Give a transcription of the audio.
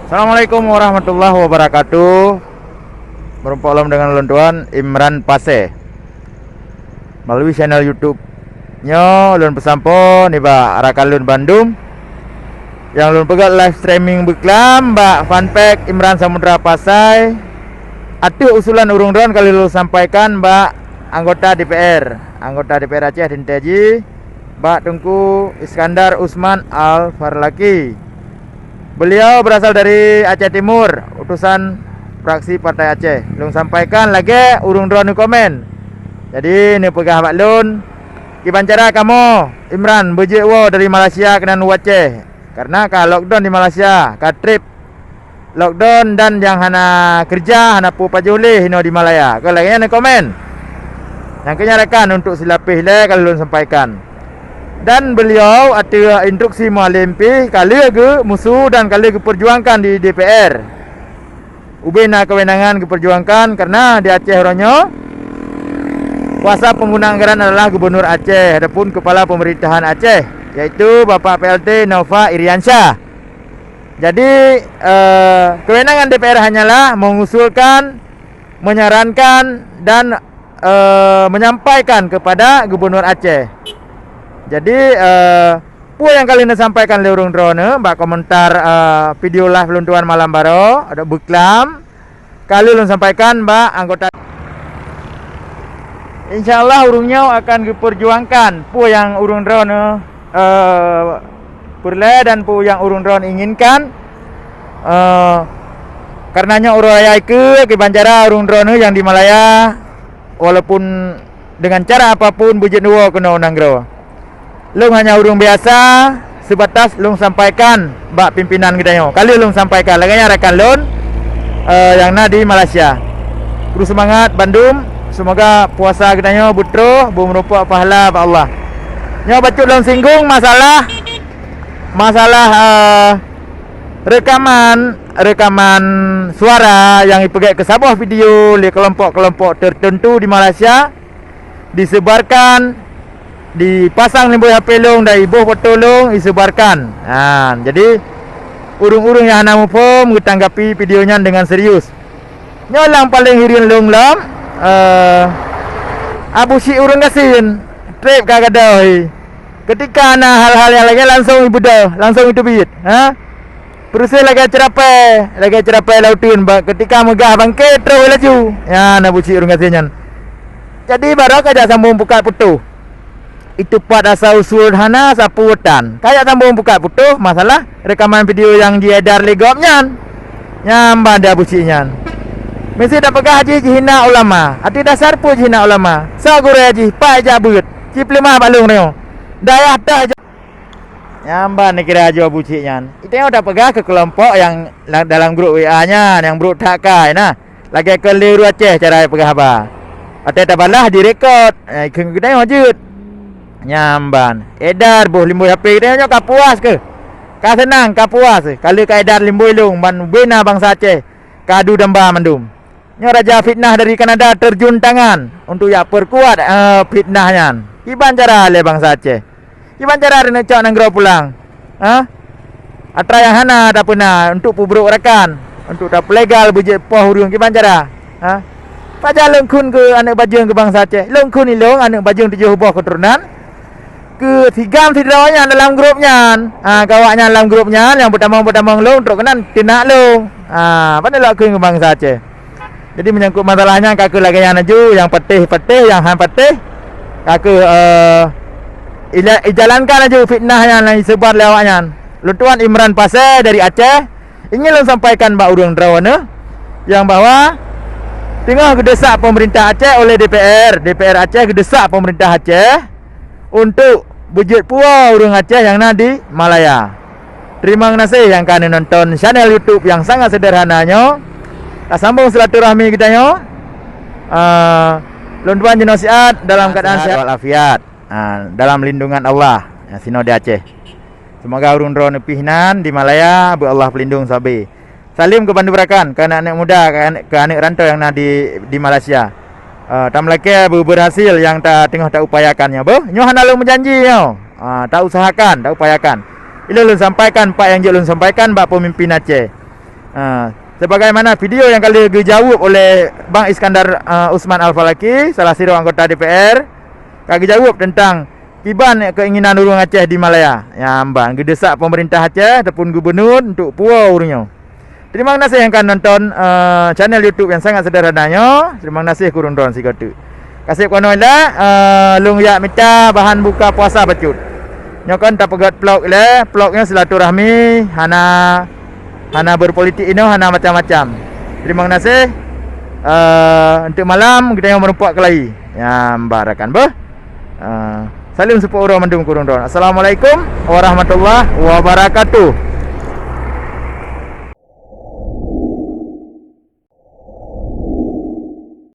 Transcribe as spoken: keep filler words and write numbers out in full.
Assalamualaikum warahmatullahi wabarakatuh. Meurumpok lom deungon lôn tuan Imran Pasé melalui channel YouTube nyoe. Lôn peusampoe nibak rakan lôn bandum nyang lôn peugöt live streaming beuklam bak fanpage Imran Samudra Pasai. Ateueh usulan ureuëng droen ka lôn sampaikan bak anggota D P R, anggota D P R Aceh teuntée jih, bak Teungku Iskandar Usman Al Farlaki. Beliau berasal dari Aceh Timur, utusan fraksi Partai Aceh. Lôn sampaikan lagée ureuëng droeneuh komen. Jadi neupeugah bak lôn, kiban cara kamoe Imran beujeuet woe dari Malaysia keunan u Aceh, karena ka lockdown di Malaysia, ka treb lockdown dan nyang hana keureuja, hana peue pajoh lé hinoe di Malaya. Keu lagée nyan komen. Nyang keu nyan rakan untuk silapéh ilée ka lôn sampaikan. Dan beliau ateueh instruksi Mualem pih ka lheueh geumusu dan ka lheueh geupeujuangkan di D P R. Ubé na kewenangan geupeujuangkan karena di Aceh uroe nyoe kuasa pengguna anggaran adalah Gubernur Aceh ataupun Kepala Pemerintahan Aceh, yaitu Bapak P L T Nova Iriansyah. Jadi, eh, kewenangan D P R hanyalah mengusulkan, menyarankan dan, eh, menyampaikan kepada Gubernur Aceh. Jadi, eh, peue nyang ka lheueh neusampaikan lé ureuëng droeneuh bak komentar, eh, video live lôn tuan malam baroe, ada beuklam, ka lheueh lôn sampaikan bak anggota. Insya Allah ureuëng nyoe akan geupeujuangkan peue nyang ureuëng droeneuh, eh, peureulée dan peue nyang ureuëng droeneuh inginkan. Eh, karena nyoe uroe raya ikeue, kiban cara ureuëng droeneuh nyang di Malaya, walaupun dengan cara apapun beujeuet woe keunoe u nanggroe. Lôn hanya ureuëng biasa, sebatas lôn sampaikan bak pimpinan geutanyoe. Ka lheueh lôn sampaikan lagée nyan rakan lôn, eh, nyang na di Malaysia. Kru seumangat bandum, semoga puasa geutanyoe beutroh, beumeurumpok pahala bak Allah. Nyoe bacut lôn singgung masalah, masalah, eh, rekaman, rekaman suara nyang ipeugét keu saboh video lé kelompok-kelompok tertentu di Malaysia. Disebarkan, dipasang lim bak H P lôn dan iboh foto lôn isebarkan. Ha, jadi ureuëng-ureuëng nyang hana muphom geutanggapi video nyan dengan serius. Nyoe nyang paleng hireuen lôn lom, eh, Abu Syik ureuëng gasien, treb ka gadôh. Ketika na hal-hal nyang lagée langsung ibeudôh, langsung iteubiet, ha? Peureuséh lagée ceurapée, lagée ceurapée lauteuen ba-, ketika meugah bangke troh laju. Nyan Abu Syik ureuëng gasien nyan. Jadi baroe ka jak sambong pukat putôh. Itu pat asal usul hana sapeue tan. Ka jak sambong pukat putôh masalah rekaman video nyang jiedar lé gob nyan. Nyan ban di Abu Syik nyan. Meusti tapeugah jih jihina ulama. Arti dasar peue jihina ulama? Soe gurée jih, pat jak beuet. Cipeuleumah bak lôn nyoe. Dayah teuh Nyan ban neukira aju Abu Syik nyan. Itanyoe tapeugah keu keulompok nyang la-, dalam grup W A nyan, nyang brok that kai na. Lagée kon lé ureuëng Aceh cara peugah haba. Watée tabalah direkod, eh, keu geutanyoe jeuet. Nyan ban. Edar boh limbôi H P geutanyoe nyoe ka puas keuh. Ka seunang, ka puas. Ka lheueh ka edar limbôi lôn ban ubena bansa Aceh. Ka adu damba mandum. Nyoe raja fitnah dari Kanada terjun tangan untuk jak peukuat, eh, fitnah nyan. Kiban cara lé bansa Aceh? Kiban cara neucok nanggroe pulang? Ha? Atra nyang hana tapeuna untuk peubrok rakan, untuk tapeulegal beujeuet poh ureuëng, kiban cara? Ha? Pajan lôn khun keu aneuëk bajeueng keu bansa Aceh. Lôn khun ilôn aneuëk bajeueng tujoh boh keuturonan. Keu sigam sidroe nyan dalam grup nyan. Ha, keu awaknyan lam grup nyan nyang peutamong-peutamong lôn trok keunan teunak lôn. Ha, pane lôn akui ngon bansa Aceh. Jadi menyangkut masalah nyan ka keuh lagée nyan laju, nyang patéh-patéh, nyang han patéh ka keuh, eh, ila-, ijalankan laju fitnah nyan nyang isebar lé awaknyan. Lôn tuan Imran Pasé dari Aceh ingin lôn sampaikan bak ureuëng droeneuh nyang bahwa teungoh geudesak pemerintah Aceh oleh D P R, D P R Aceh geudesak pemerintah Aceh untuk beujeuet puwoe ureuëng Aceh nyang na di Malaya. Teurimong gaséh nyang ka neunonton channel YouTube nyang sangat seuderhana nyoe. Tasambong silaturahmi geutanyoe. Ah, lôn tuan jinoe siat dalam keadaan sehat walafiat. Ah, dalam lindungan Allah. Nyang sinoe di Aceh. Seumoga ureuëng droeneuh pih nan di Malaya beu Allah peulindong sabe. Saleuem keu bandum rakan, keu aneuëk-aneuëk muda, keu aneuëk, keu aneuëk rantau nyang na di, di Malaysia. Eh, tameulakée beu-, beurhasil nyang ta-, teungoh taupayakan nyoe. Beuh, nyoe hana lôn meujanji nyoe. Ah, tausahakan, taupayakan. Ilôn lôn sampaikan pat nyang jeuet lôn sampaikan bak peumimpin Aceh. Ha, sebagaimana video nyang ka lheueh geujaweueb oleh Bang Iskandar, eh, Usman Al-Falaki, salah sidroe anggota D P R, ka geujaweueb teuntang kiban keinginan ureuëng Aceh di Malaya. Nyang ban geudeusak pemerintah Aceh ataupun gubunur untuk puwoe ureuëng nyoe. Terima kasih nyang ka nonton, eh, channel YouTube nyang sangat sederhana nyoe. Terima kasih kureueng droen sigoe teuk. Kaseb keunoe ilak, eh, lôn jak mita bahan buka puasa bacut. Nyoe kan tapeugét vlog ilée, vlog nyoe silaturahmi, hana, hana berpolitik inoe, hana macam-macam. Terima kasih. Eh, untuk malam kita yang merumpok kelai. Ya, barakan beuh. Eh, salam seupôt uroe mandum kureueng droen. Assalamualaikum warahmatullahi wabarakatuh.